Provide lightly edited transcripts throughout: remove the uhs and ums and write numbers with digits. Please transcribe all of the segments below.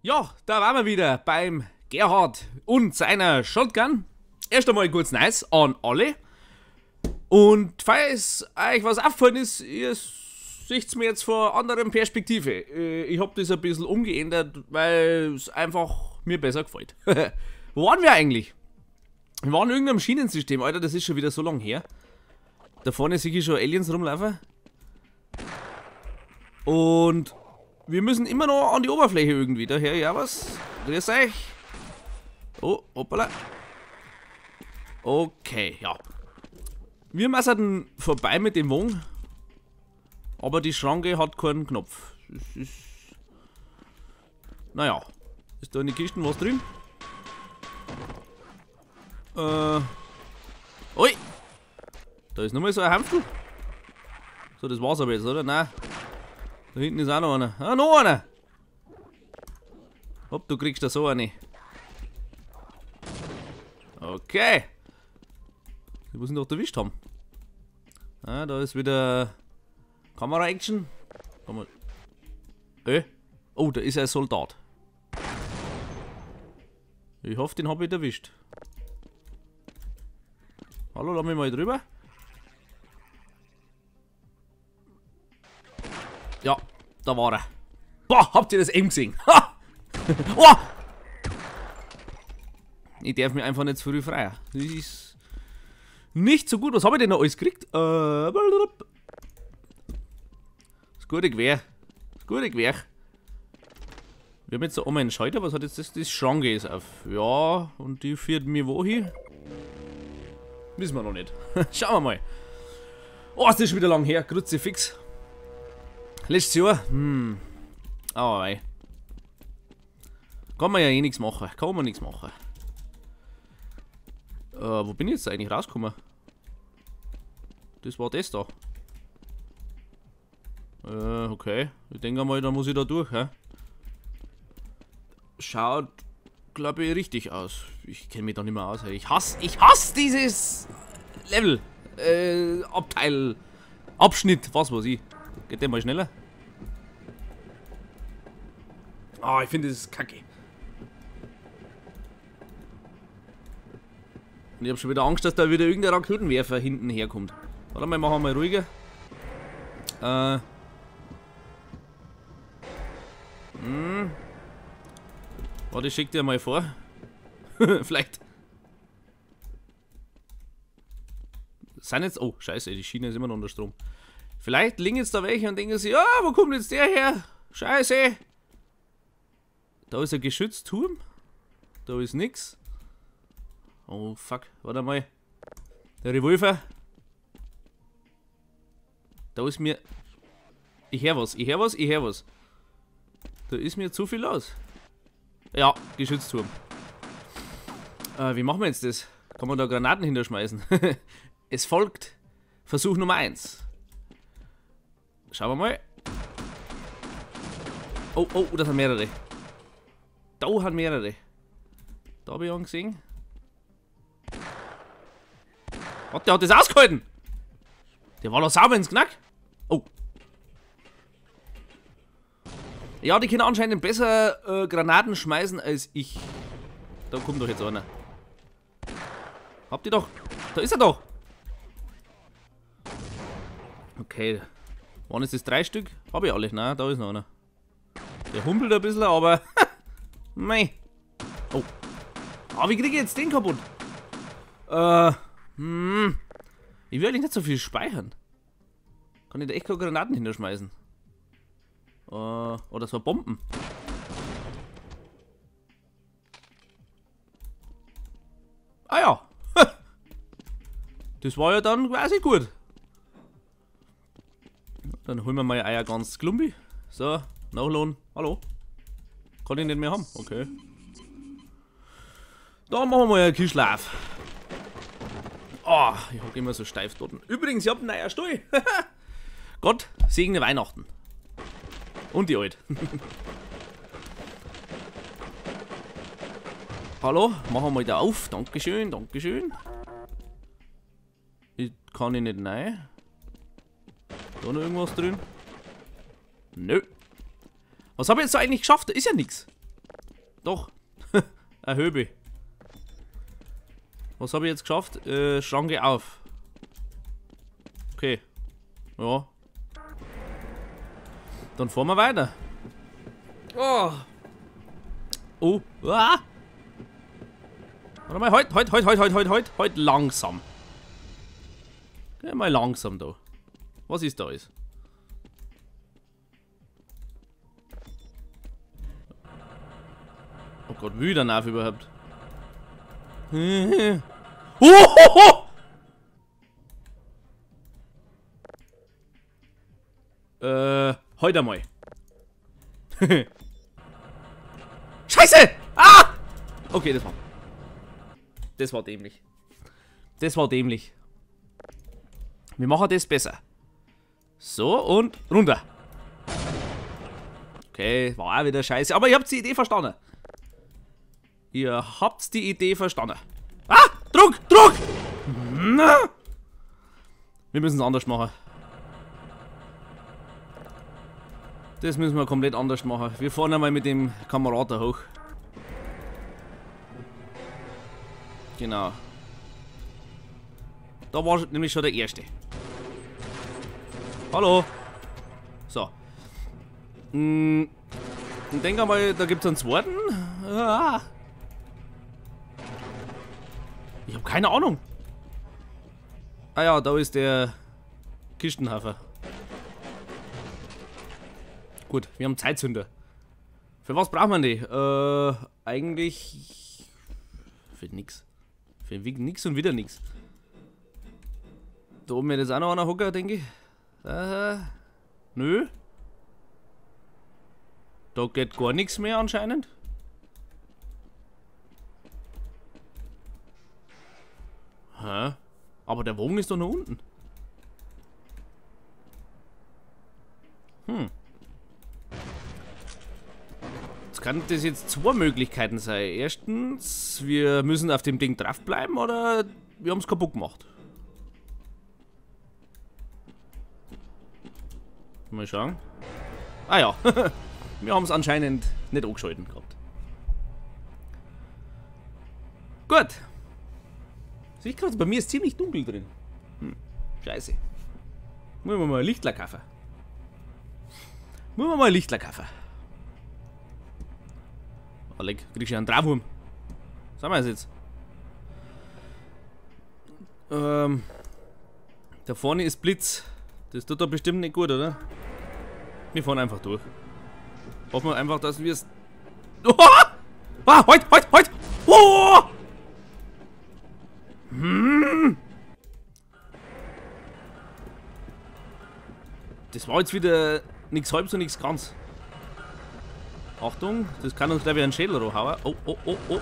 Ja, da waren wir wieder beim Gerhard und seiner Shotgun. Erst einmal kurz nice an alle. Und falls euch was aufgefallen ist, ihr seht's mir jetzt vor anderen Perspektive. Ich hab das ein bisschen umgeändert, weil es einfach mir besser gefällt. Wo waren wir eigentlich? Wir waren in irgendeinem Schienensystem, Alter, das ist schon wieder so lange her. Da vorne sehe ich schon Aliens rumlaufen. Und wir müssen immer noch an die Oberfläche irgendwie. Daher, ja was. Grüß euch. Oh, hoppala. Okay, ja. Wir müssen vorbei mit dem Wagen. Aber die Schranke hat keinen Knopf. Das ist. Naja. Ist da in den Kisten was drin? Ui! Da ist nochmal so ein Hampfel. So, das war's aber jetzt, oder? Nein. Da hinten ist auch noch einer. Ah, noch einer! Hopp, du kriegst da so eine. Okay. Die muss ihn doch erwischt haben. Ah, da ist wieder Kamera-Action. Oh, da ist ein Soldat. Ich hoffe, den habe ich erwischt. Hallo, lass mich mal drüber. Ja, da war er. Boah, habt ihr das eben gesehen? Ha! Oh! Ich darf mich einfach nicht zu früh freien. Das ist nicht so gut. Was habe ich denn noch alles gekriegt? Das gute Gewehr. Das gute Gewehr. Wir haben jetzt da oben einen Schalter. Was hat jetzt das? Das Schranke ist auf. Ja, und die führt mir wohin? Wissen wir noch nicht. Schauen wir mal. Oh, ist das schon wieder lang her. Kruzifix. Letztes Jahr. Aber wei. Kann man ja eh nichts machen. Kann man nichts machen. Wo bin ich jetzt eigentlich rausgekommen? Das war das da. Okay. Ich denke mal, da muss ich da durch, hä? Schaut, glaube ich, richtig aus. Ich kenne mich da nicht mehr aus. Ich hasse dieses Level. Abteil. Abschnitt, was weiß ich. Geht der mal schneller? Ah, ich finde das ist kacke. Und ich habe schon wieder Angst, dass da wieder irgendein Raketenwerfer hinten herkommt. Warte mal, machen wir mal ruhiger. Warte, ich schick dir mal vor. Vielleicht. Sind jetzt. Oh, scheiße, die Schiene ist immer noch unter Strom. Vielleicht liegen jetzt da welche und denken sich, ah, wo kommt jetzt der her? Scheiße! Da ist ein Geschützturm. Da ist nix. Oh fuck, warte mal. Der Revolver. Da ist mir. Ich hör was, ich hör was, ich hör was. Da ist mir zu viel los. Ja, Geschützturm. Wie machen wir jetzt das? Kann man da Granaten hinterschmeißen? Es folgt Versuch Nummer 1. Schauen wir mal. Oh, oh, da sind mehrere. Da haben mehrere. Da habe ich einen gesehen. Was, der hat das ausgehalten. Der war doch sauber ins Knack. Oh. Ja, die können anscheinend besser Granaten schmeißen als ich. Da kommt doch jetzt einer. Habt ihr doch. Da ist er doch. Okay. Wann ist das? 3 Stück? Hab ich alle. Nein, da ist noch einer. Der humpelt ein bisschen, aber. Mei. Oh. Ah, wie kriege ich jetzt den kaputt? Ich will eigentlich nicht so viel speichern. Kann ich da echt keine Granaten hinterschmeißen? Oder so Bomben. Ah ja. Das war ja dann quasi gut. Dann holen wir mal Eier ganz klumpi. So, Nachlohn. Hallo. Kann ich nicht mehr haben. Okay. Da machen wir mal einen Kischlaf. Oh, ich hocke immer so steif dort. Übrigens, ich hab einen neuen Stuhl. Gott segne Weihnachten. Und die alt. Hallo, machen wir mal da auf. Dankeschön, Dankeschön. Ich kann ich nicht rein. Da noch irgendwas drin? Nö. Was habe ich jetzt da eigentlich geschafft? Da ist ja nichts. Doch. Ein Höbe. Was habe ich jetzt geschafft? Schranke auf. Okay. Ja. Dann fahren wir weiter. Oh. Oh. Ah. Warte mal, halt langsam. Geh mal langsam da. Was ist da alles? Oh Gott, wie der Nerv überhaupt? Oh, heute einmal. Scheiße! Ah! Okay, das war dämlich. Das war dämlich. Wir machen das besser. So, und runter. Okay, war auch wieder scheiße. Aber ihr habt die Idee verstanden. Ihr habt die Idee verstanden. Ah! Druck! Druck! Wir müssen es anders machen. Das müssen wir komplett anders machen. Wir fahren einmal mit dem Kamerad da hoch. Genau. Da war nämlich schon der erste. Hallo. So. Ich denke mal, da gibt es einen zweiten. Ah. Ich habe keine Ahnung. Ah ja, da ist der Kistenhafer. Gut, wir haben Zeitzünder. Für was braucht man die? Eigentlich für nix. Für nix und wieder nix. Da oben wird jetzt auch noch einer Hocker, denke ich. Nö. Da geht gar nichts mehr anscheinend. Hä? Aber der Wagen ist doch noch unten. Hm. Jetzt kann das jetzt zwei Möglichkeiten sein. Erstens, wir müssen auf dem Ding drauf bleiben oder wir haben es kaputt gemacht. Mal schauen. Ah ja, wir haben es anscheinend nicht angeschalten gehabt. Gut. Sehe ich gerade, bei mir ist ziemlich dunkel drin. Hm, scheiße. Müssen wir mal ein Lichtler kaufen. Müssen wir mal ein Lichtler kaufen. Oh, leck, kriegst du ja einen Draufwurm. Sagen wir es jetzt. Da vorne ist Blitz. Das tut doch bestimmt nicht gut, oder? Wir fahren einfach durch. Hoffen wir einfach, dass wir es... Oh! Ah, heut, heut, heut! Oh! Hm. Das war jetzt wieder nichts halb so, nichts ganz. Achtung, das kann uns gleich wieder einen Schädel hauen. Oh, oh, oh, oh.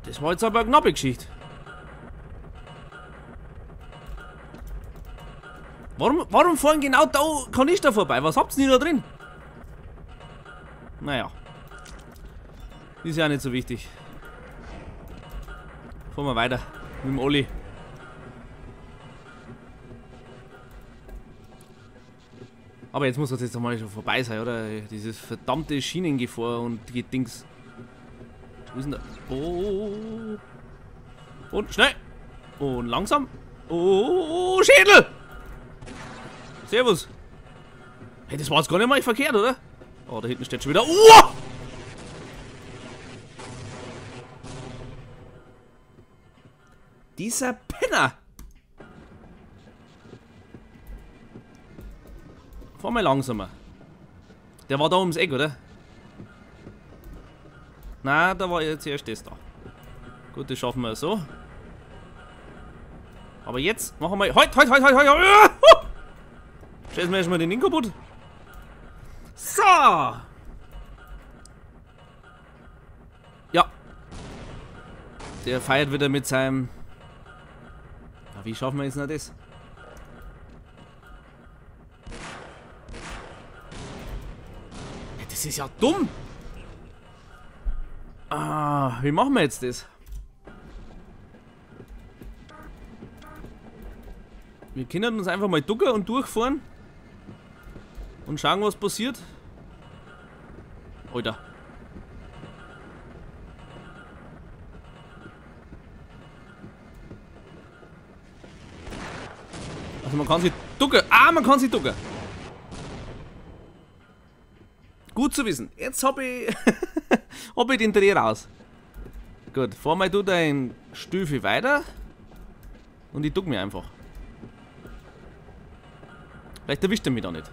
Das war jetzt aber eine knappe Geschichte. Warum fahren genau da Kanister vorbei? Was habt ihr denn da drin? Naja. Ist ja auch nicht so wichtig. Fahren wir weiter mit dem Olli. Aber jetzt muss das jetzt einmal schon vorbei sein, oder? Dieses verdammte Schienengefahr und die Dings. Wo ist denn da? Oh. Und schnell. Und langsam. Oh, Schädel! Servus. Hey, das war jetzt gar nicht mal verkehrt, oder? Oh, da hinten steht schon wieder. Oh! Dieser Penner! Fahr mal langsamer. Der war da ums Eck, oder? Na, da war jetzt erst das da. Gut, das schaffen wir so. Aber jetzt machen wir... Heut, heut, heut, heut, heut! Scheißen wir erstmal den Ding kaputt. So! Ja. Der feiert wieder mit seinem... Na, wie schaffen wir jetzt noch das? Ja, das ist ja dumm! Ah, wie machen wir jetzt das? Wir können uns einfach mal ducken und durchfahren. Und schauen, was passiert. Alter. Also man kann sich ducken. Ah, man kann sich ducken. Gut zu wissen. Jetzt hab ich, hab ich den Dreh raus. Gut, fahr mal du dein Stiefel weiter. Und ich duck mir einfach. Vielleicht erwischt er mich da nicht.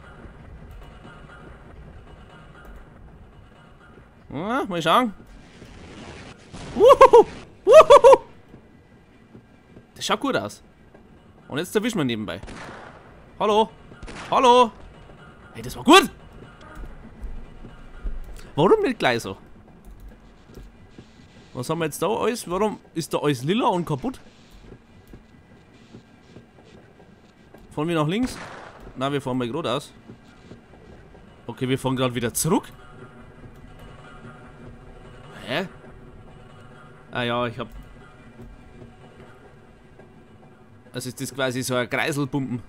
Ja, mal schauen. Wuhu! Wuhu! Das schaut gut aus. Und jetzt erwischen wir nebenbei. Hallo! Hallo! Hey, das war gut! Warum nicht gleich so? Was haben wir jetzt da alles? Warum ist da alles lila und kaputt? Fahren wir nach links? Nein, wir fahren mal geradeaus. Okay, wir fahren gerade wieder zurück. Hä? Ah ja, ich hab... Also ist das quasi so ein Kreiselpumpen.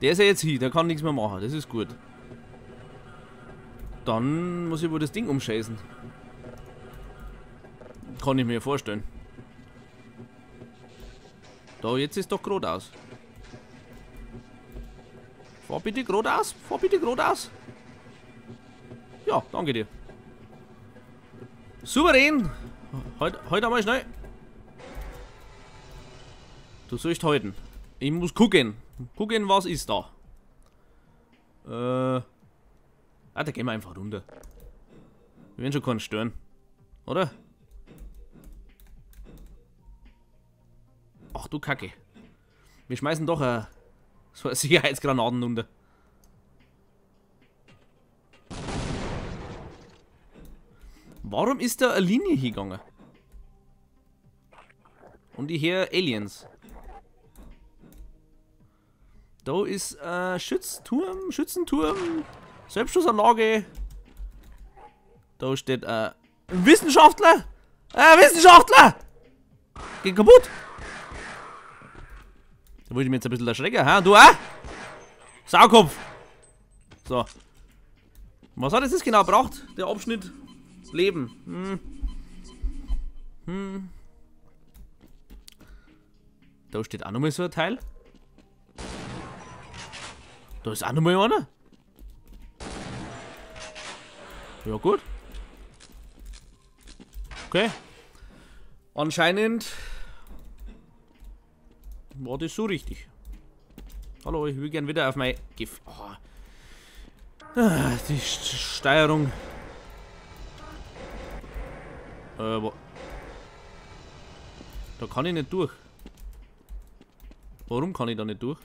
Der ist ja jetzt hier, der kann nichts mehr machen, das ist gut. Dann muss ich wohl das Ding umscheißen. Kann ich mir vorstellen. Da, jetzt ist doch geradeaus. Fahr bitte geradeaus, fahr bitte geradeaus. Ja, danke dir. Souverän! Heute einmal schnell. Du sollst halten. Ich muss gucken. Gucken, was ist da. Ah, da gehen wir einfach runter. Wir werden schon keinen stören. Oder? Ach du Kacke. Wir schmeißen doch so eine Sicherheitsgranaten runter. Warum ist da eine Linie hingegangen? Und ich höre Aliens. Da ist ein Schützturm, Schützenturm, Selbstschussanlage. Da steht ein Wissenschaftler! Ein Wissenschaftler! Geht kaputt! Da wollte ich mir jetzt ein bisschen erschrecken, hä? Du auch? Saukopf! So. Was hat es genau gebraucht? Der Abschnitt? Leben. Hm. Hm. Da steht auch nochmal so ein Teil. Da ist auch nochmal einer. Ja, gut. Okay. Anscheinend war das so richtig. Hallo, ich will gern wieder auf mein Gif. Oh. Die Steuerung. Da kann ich nicht durch. Warum kann ich da nicht durch?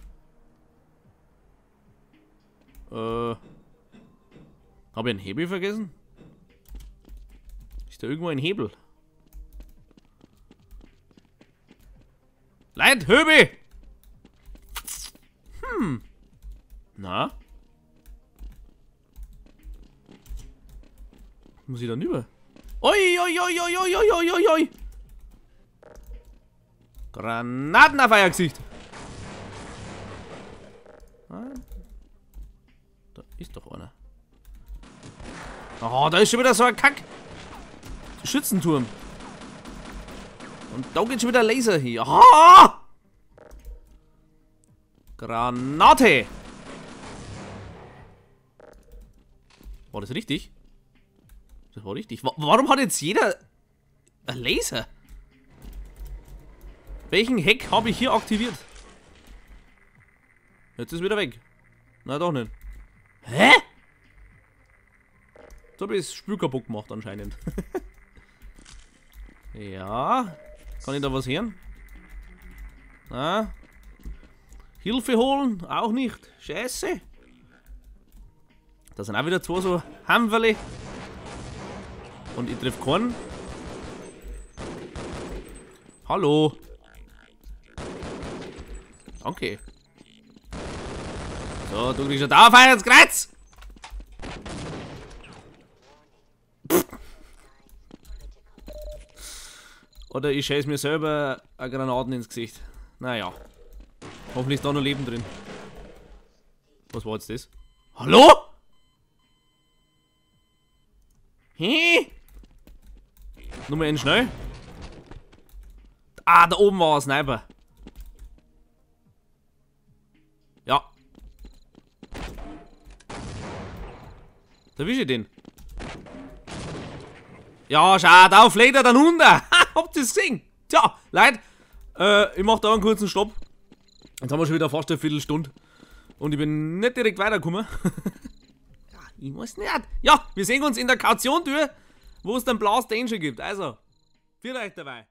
Habe ich einen Hebel vergessen? Ist da irgendwo ein Hebel? Leid, Hebel! Hm. Na? Muss ich da rüber? Oi, oi, oi, oi, oi, oi, oi, oi! Granaten auf euer Gesicht! Da ist doch einer. Oh, da ist schon wieder so ein Kack! Schützenturm! Und da geht schon wieder Laser hier. Oh! Granate! War das richtig? Das war richtig. Warum hat jetzt jeder einen Laser? Welchen Hack habe ich hier aktiviert? Jetzt ist wieder weg. Na doch nicht. Hä? Jetzt habe ich das Spiel kaputt gemacht anscheinend. Ja. Kann ich da was hören? Na? Hilfe holen? Auch nicht. Scheiße. Da sind auch wieder zwei so Hampferle. Und ich treffe keinen. Hallo. Danke. So, du kriegst schon da auf ins Kreuz. Oder ich scheiß mir selber eine Granaten ins Gesicht. Naja. Hoffentlich ist da noch Leben drin. Was war jetzt das? Hallo? Hä? Nur mal einen schnell. Ah, da oben war ein Sniper. Ja. Da wische ich den. Ja, schau, da fliegt er dann runter. Habt ihr's gesehen? Tja, Leute, ich mach da einen kurzen Stopp. Jetzt haben wir schon wieder fast eine Viertelstunde. Und ich bin nicht direkt weitergekommen. Ja, ich weiß nicht. Ja, wir sehen uns in der Kautiontür, wo es dann Blast Danger gibt. Also, viel euch dabei.